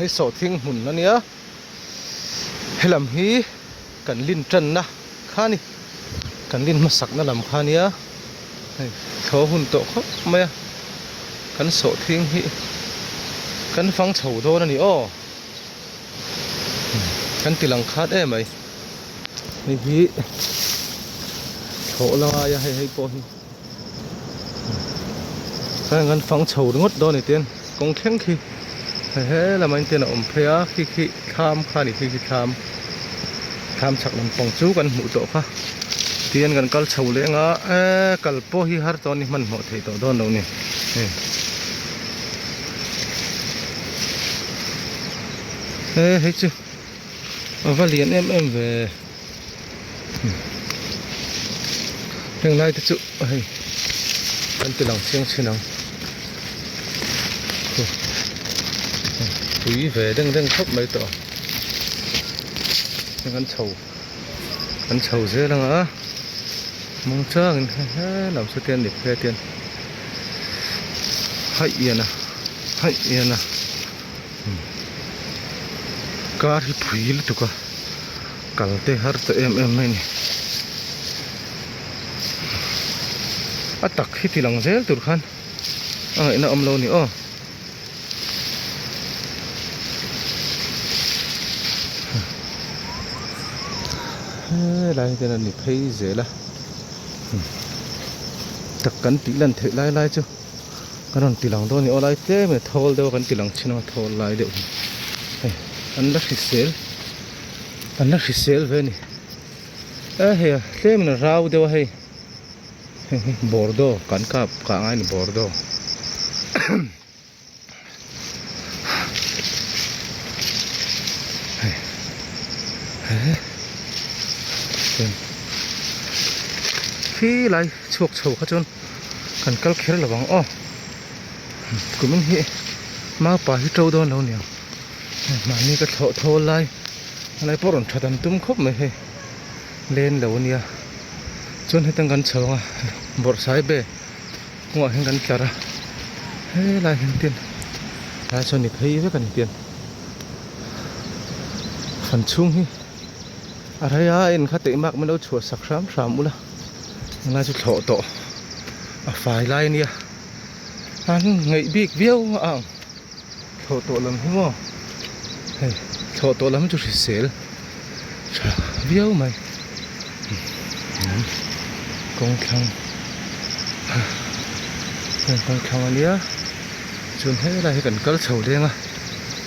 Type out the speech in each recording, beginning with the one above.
Hei sawhthing hmun a nia. Helam hi kan lin tanna kha a ni. Kan lin hmasakna lam kha a nia. Hei thaw hun tawh khawp mai a. Kan sawhthing hi kan fang chho dawn a ni aw. Kan ti lang khat em mai. Hei hi thlawh la ngai a hei hei pawh hi. Heng kan fang chho ringawt dawn a ni tiang kawng thleng khi hei he lamah hian tian a awm phei a khi khi thlam kha a ni khi khi thlam thlam chhak lampang chu kan hmuh tawh kha tihian kan kal chho leh anga eee kal pawh hi har tawh a ni hmanhmawh theih tawh dawn lo a ni hei he hei chu a va lian em em ve. Heng lai te chu hei kan ti lang chiang chin ang tui ve deng deng khawp mai tawh heng an chho an chho zel ang a mawng changin hei helam saw te an ni phei a tian haih ian a haih ian a kar hi phui lutuk a. Kal te har ta em em mai a ni. A tak hi ti lang zel tur khan a ngaihna awm lo a ni aw. Helai hi chuan a ni phei zel a. Tak kan tih lan theih lai lai chu kan rawn ti lang dawn a ni aw lai tlem in a thawl deuh a kan ti lang thin a thawl lai deuh hi hei an la hrisel. An la hrisel ve a ni. E hei a tlem in a rau deuh a hei. Hei hi bordo kan kap kah ngai a ni bordo. Hei he chuan khi lai chhuak chho kha chuan kan kal kher lo ang aw. Kumin hi maupa hi to dawn lo niang. Mahni ka thlawh thawl lai a lai pawh rawn that an tum khawp mai hei len lo ania chuan hetang kan chho ang a bawrhsai be kawngah hian kan tlar a helai hian tin tlai sawn ni phei vek a ni tian fan chhung hi a rei a en kha teh mak min lo chhuah sak hram hram ula helai chu thlawh tawh a fai lai ania an ngaih bik viau a ang. Thlawh tawh lam hi maw hei thlawh tawh lam chu hrisel tha viau mai kawng thlang heng kawng thlang a nia chuan helai hi kan kal chho leng a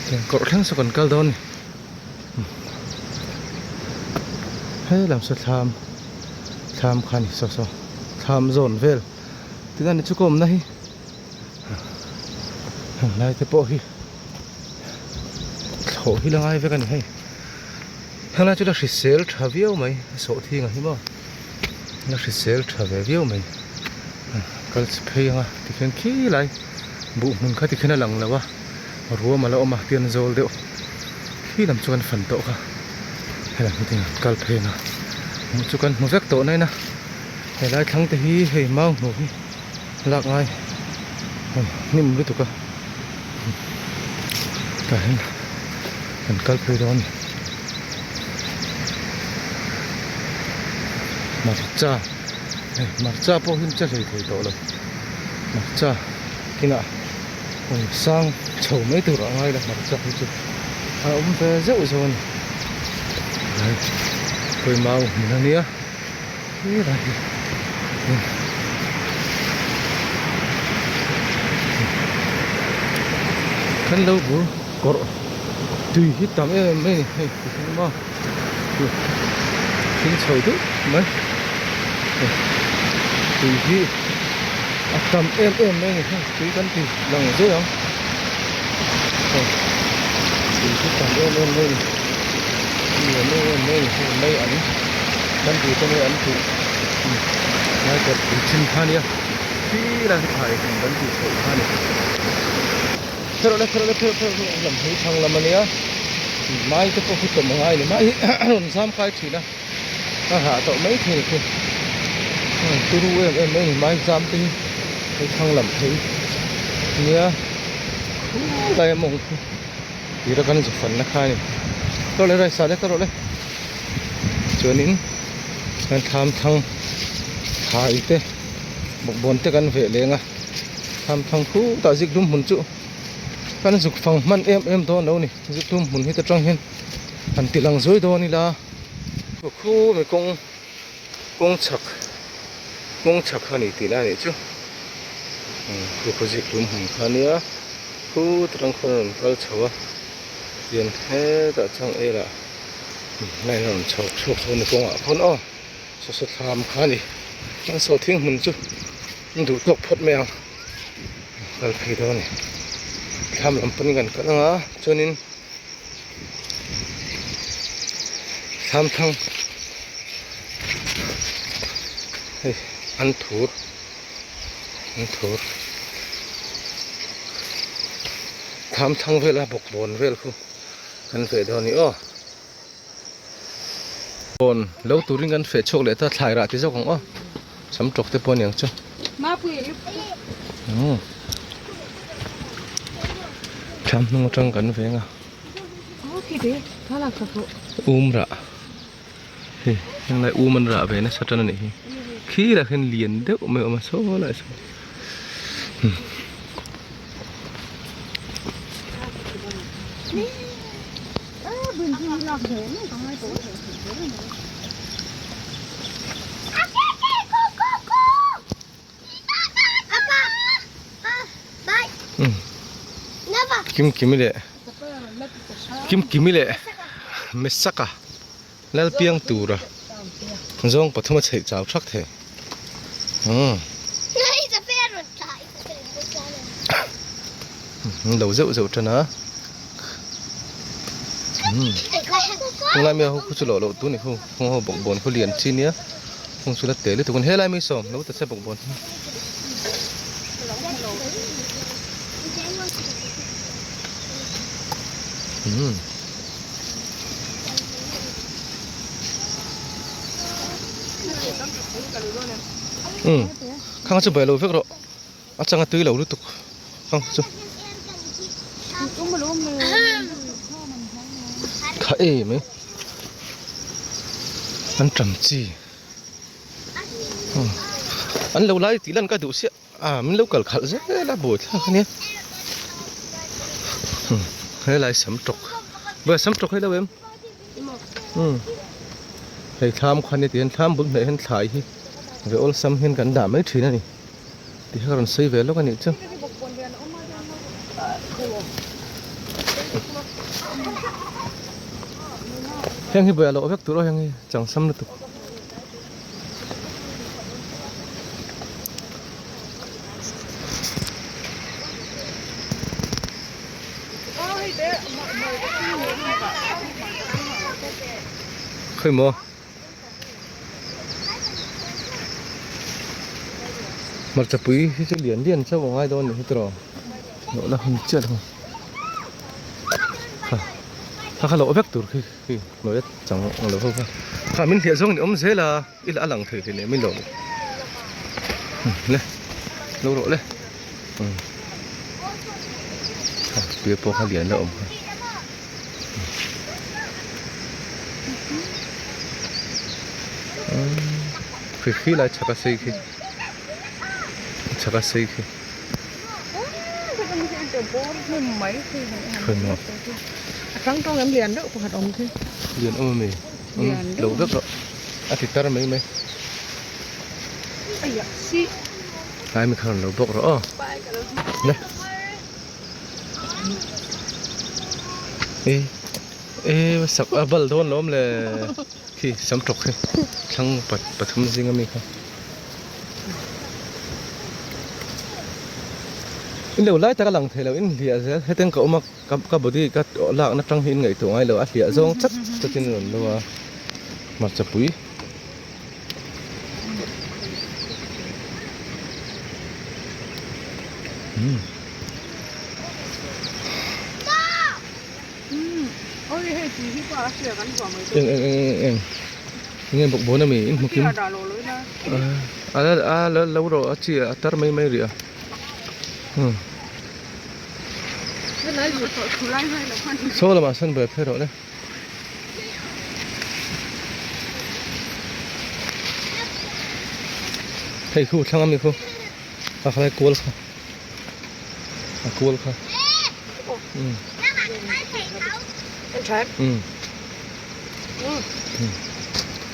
tiang kawrh thleng saw kan kal dawn a ni helam saw thlam thlam kha a ni saw saw thlam zawn vel tinge ni chu ka awmna hi. Helai te pawh hi thlawh hi la ngai vek a ni hei helai chu la hrisel tha viau mai a sawhthing ang hi maw la hrisel tha ve viau mai kal chhe phei ang a tikhian khilai buh hmun kha tikhian a lang lo a ruam a la awm a tian zawl deuh khi lam chu kan fan tawh kha helam hi tin kal phei ang a hmuh chu kan hmu vek tawh na in a helai thlang te hi hei mau hnu hi. Lak ngai hei hnim lutuk a tah hian kan kal phei dawn a ni hmarcha hei hmarcha pawh hi che hlei thei tawh lo hmarcha kinah rawn sang chho mai tur a ngai lo hmarcha hi chu a awm ve zeuh zeuh a ni hei pawimau hmun a nia. Kan lo bur kawrh tui hi tam em em mai a ni hei ti hian maw thing chho deuh mai tui hi a tam em em mai a ni hei tui kan ti lang zeuh ang tui hi tam em em mai a ni. Nuam em em mai a ni hei mai an kan tih te mai an tih lai kawrh pui chin kha ania khi lai hi thlai hmun kan tih chhoh kha a ni kherh le kherh le kherh kherh kherh lam hi thlang lam ania mai te pawh khi tawm a ngai a ni mai hi a rawn zam kai thin a a rah tawh mai thei khi turu em em mai a ni mai zam te hi hei thlang lam phei nia khulai a mawng khi. Tira kan zu fanna kha a ni. Ka rawh le rice ah le ka rawh le. Chuanin kan thlam thlang thlai te bawkbawn te kan veh leng a thlam thlang khutah zikhlum hmun chu kan zuk fang hman em em dawn lo a ni zikhlum hmun hi te tang hian han ti lang zuai dawn ila khu mi kawng kawng chhak kawng chhak kha a ni tih lai a nih chu khu khu zikhlum hmun kha a nia khutah tang khuan a rawn kal chho a tian hetah chuan elah. Line a rawn chho chhuak chu ni kawngah khawn aw saw saw thlam kha a ni chuan saw thing hmun chu an duh tawk phawt mai ang kal phei dawn a ni thlam lam pawn kan kal ang a chuanin thlam thlang hei an thur an thur thlam thlang vela bawkbawn vel khu. Kan feh dawn a ni aw. Pawn lo turin kan feh chhuak leh ta thlai rah ti zawk ang aw. Sam tawk te pawh a niang chu. Thlam hnung atang kan veng a. Um rah. Hei heng lai um an rah ve nasa tan a nih hi. Khirah khian lian deuh mai a awm a saw lai saw. Kim kimi leh kim kimi leh Mesaka Lalpiang tura zawng pathum a chheih chau thak thei. Umm. Lo zeuh zeuh tan a. Umm. Tunlai mi ho khu chu loh loh tu ni khu. Khung ho bawkbawn khu lian chi nia. Khung chu la tel lutuk a ni. Helai mi sawm lo ta che bawkbawn. Umm. Umm khang chu bai lo vek rawh a changa tui lo lutuk khang chu kha em mai an tam chi an lo lai tih lan ka duh siah. A min lo kal khalh zel a buai thlak a nia helai sam tawk buai sam tawk hei lo em umm hei thlam kha ni tihian thlam bul hnaih hian thlai hi ve awlsam hian kan dah mai thin a ni tih kha ka rawn sawi ve lawk a nih chu. Heng hi buai a loh vek tur aw heng hi changsam lutuk. Khawi maw hmarcha pui hi chu lian lian chauh a ngai dawn a nih hi tiraw loh la hun chiah lo kha kha loh vek tur khi. Khi hnuai a chang ang lo ho kha kha min hliah zawng ni awm zel a ila a lang thei thei leh mai lo le lo rawh le kha tui pawh kha lian la awm kha khi khi lai chhak a sei khi chhak a sei khi. Lian awm ami lo vek rawh a ti tar mai mai tlai mi kha rawn lo bawk rawh aw le e e sak a bal dawn lo awm le khi sam tawk khi thlang pathum zing ami kha. In lo lai tak a lang thei lo in hliah zel hetiang ka awm a ka ka body ka lakna tang hi in ngaihtuah ngai lo a hliah zawng chat chat in a rawn lo a hmarcha pui. Eng eng eng eng eng enge bawkbawn ami in hmu kim a a lo rawh a chi a tar mai mai rih a. Saw lamah sawn buai phei rawh le. Hei khu thlang ami khu a khalai kual kha a kual kha um um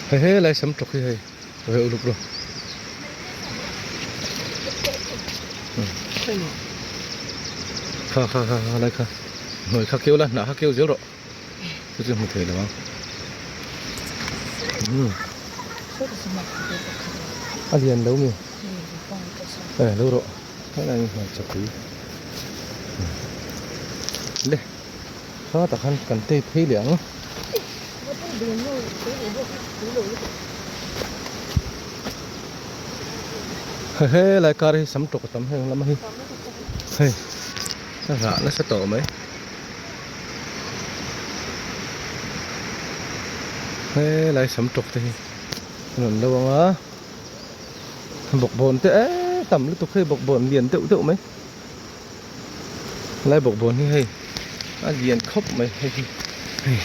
hei helai sam tawk hi hei ve uluk lo kha kha kha khalai kha hnuai kha keu la hnah kha keu zel rawh. Chu chu hmu thei lo ang. Umm. A lian lo mi. E lo rawh. Helai hi hmarcha pui. Le. Kha tak khan kan tei phei leh ang. He lai kar hi sam tawk a tam heng lam hi. Hei. A rah nasa tawh mai. Helai sam tawk te hi an rawn lo ang a bawkbawn te eee tam lutuk hei bawkbawn lian deuh deuh mai helai bawkbawn hi hei a lian khawp mai hei hi hei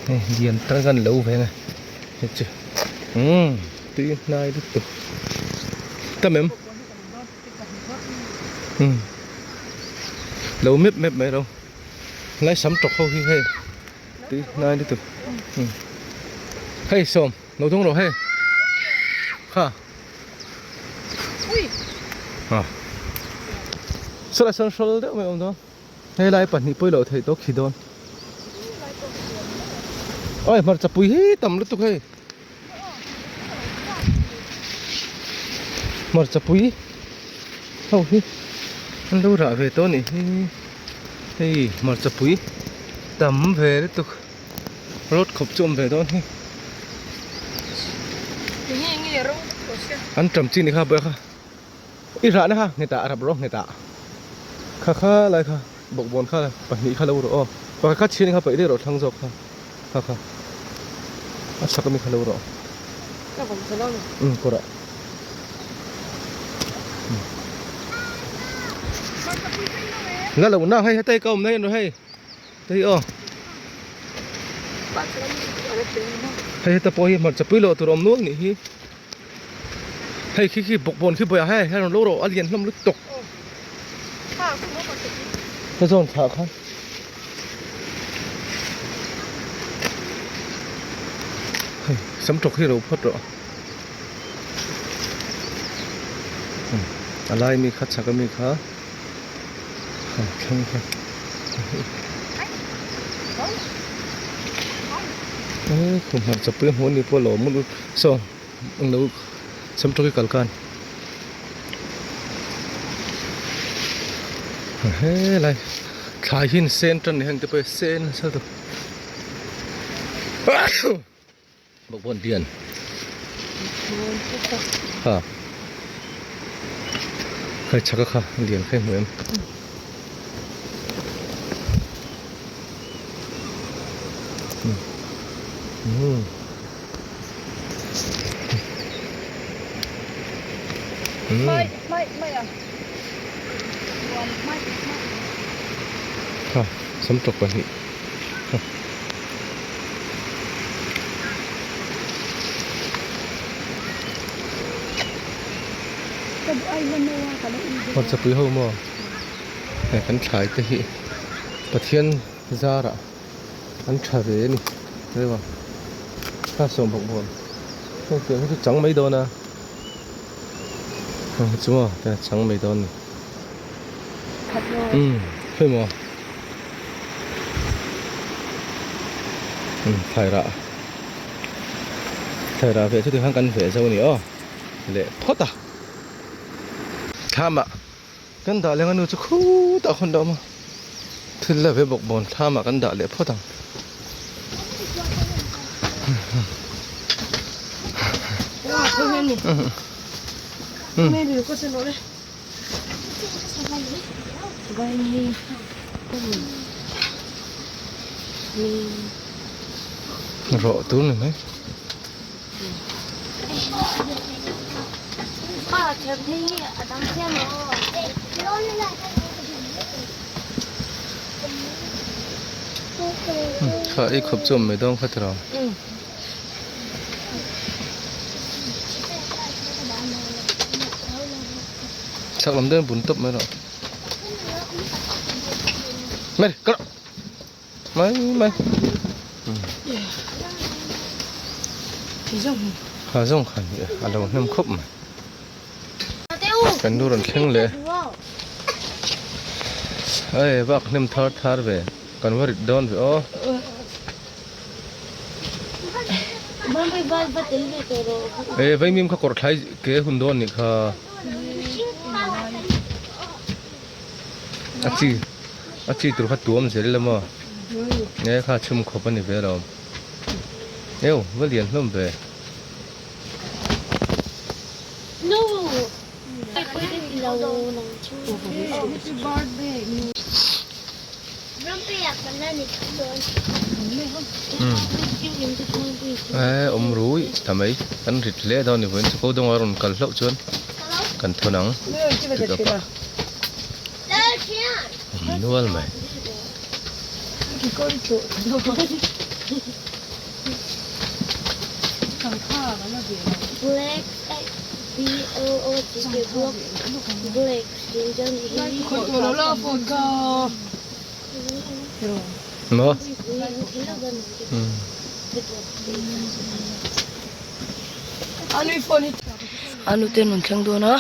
hei lian tak an lo ve ang e hei chu umm tui hnai lutuk tam em. Lo mep mep mai lo lai sam tawk ho hi hei tui hnai lutuk hei sawm lo dawng rawh hei kha a sawlai sawn hrawl deuh mai a awm dawn helai pahnih pawh i loh theih tawh khi dawn awi hmarcha pui hi tam lutuk hei. Hmarcha pui ho hi an lo rah ve tawh a nih hi hei hmarcha pui tam ve lutuk road khawp chu a awm ve dawn hi an tam chi ni kha buai kha i rah na kha nghetah a rap rawh nghetah kha kha lai kha bawkbawn kha pahnih kha lo rawh aw pakhat kha chhian kha paih daih rawh thlang zawk kha. Kha kha a chhak ami kha lo rawh umm kawr ah la lo na hei hetei ka awm na hian hei hei aw hei heta pawh hi hmarcha pui loh tur a awm nual nih hi hei khi khi bawkbawn khi bawiah hei hei rawn lo rawh a lian hlawm lutuk ka zawn thlah khan. Hei sam tawk hi lo phawt rawh a lai mi kha chhak ami kha thleng kha e khum hmarcha pui hmuh ni pawh lo awm saw englo sam tawk hi kal khan helai. Thlai hi sen tan ni heng te pawh hi sen nasa lutuk bawkbawn lian ha hei chhaka kha lian kha i hmu em umm umm. Kha sam tawk pahnih kha. Hmarchapui ho maw hei kan thlai te hi Pathian zarah an tha ve a ni hei kha sawm bawk bawk heng tiang hi chu chang mai dawn a. Chu maw te chang mai dawn ni. Umm khawi maw. Umm thlai rah. Thlai rah ve chu tikhan kan veh zo ni aw. Leh phawt a. Thlam ah kan dah leng a nu chu khutah khawn dah awm a. Thil la ve bawk bawn thlam ah kan dah leh phawt ang. Rawh tur ni mai. Kha ei khawp chu awm mai dawn kha tiraw. Chhak lam deuhin bun tawp mai rawh. Mai kal rawh. Mai mai. Kha zawng kha ni a lo hnem khawp mai. Kan nu rawn thleng leh. Hei vak hnem thar thar ve. Kan va rit dawn ve aw. E vaimim kha kawr thlai ke hun dawn nih kha. A chi a chi tur kha tuam zel ila maw. E kha chhum khawp a ni ve alawm. Eo va lian hlawm ve. Eee awm rui ta mai kan rit hle dawn ni vawiin chu ko dawng a rawn kal hlauh chuan kan thawn ang pick up ah awm nual mai. Maw? Anu te an rawn thleng dawn a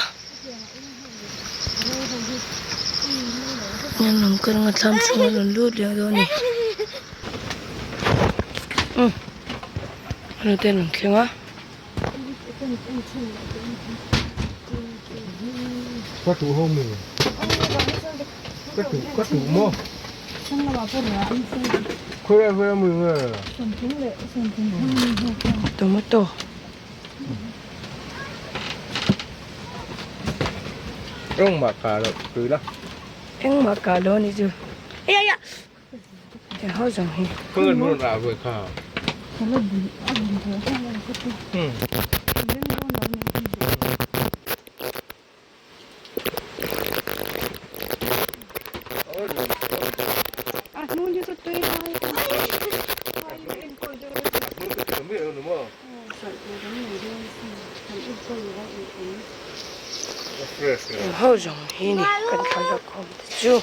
an rawn kal anga thlam chhung an rawn lut leh dawn a ni anu te an rawn thleng a. Ka tuh ho mi ka tuh ka tuh maw khawi khawi mi nge tomato engmah kah loh tui la engmah kah loh a nih chu Hei ho zawng hi. Hei ho zawng hi ni kan thlalak awm te chu.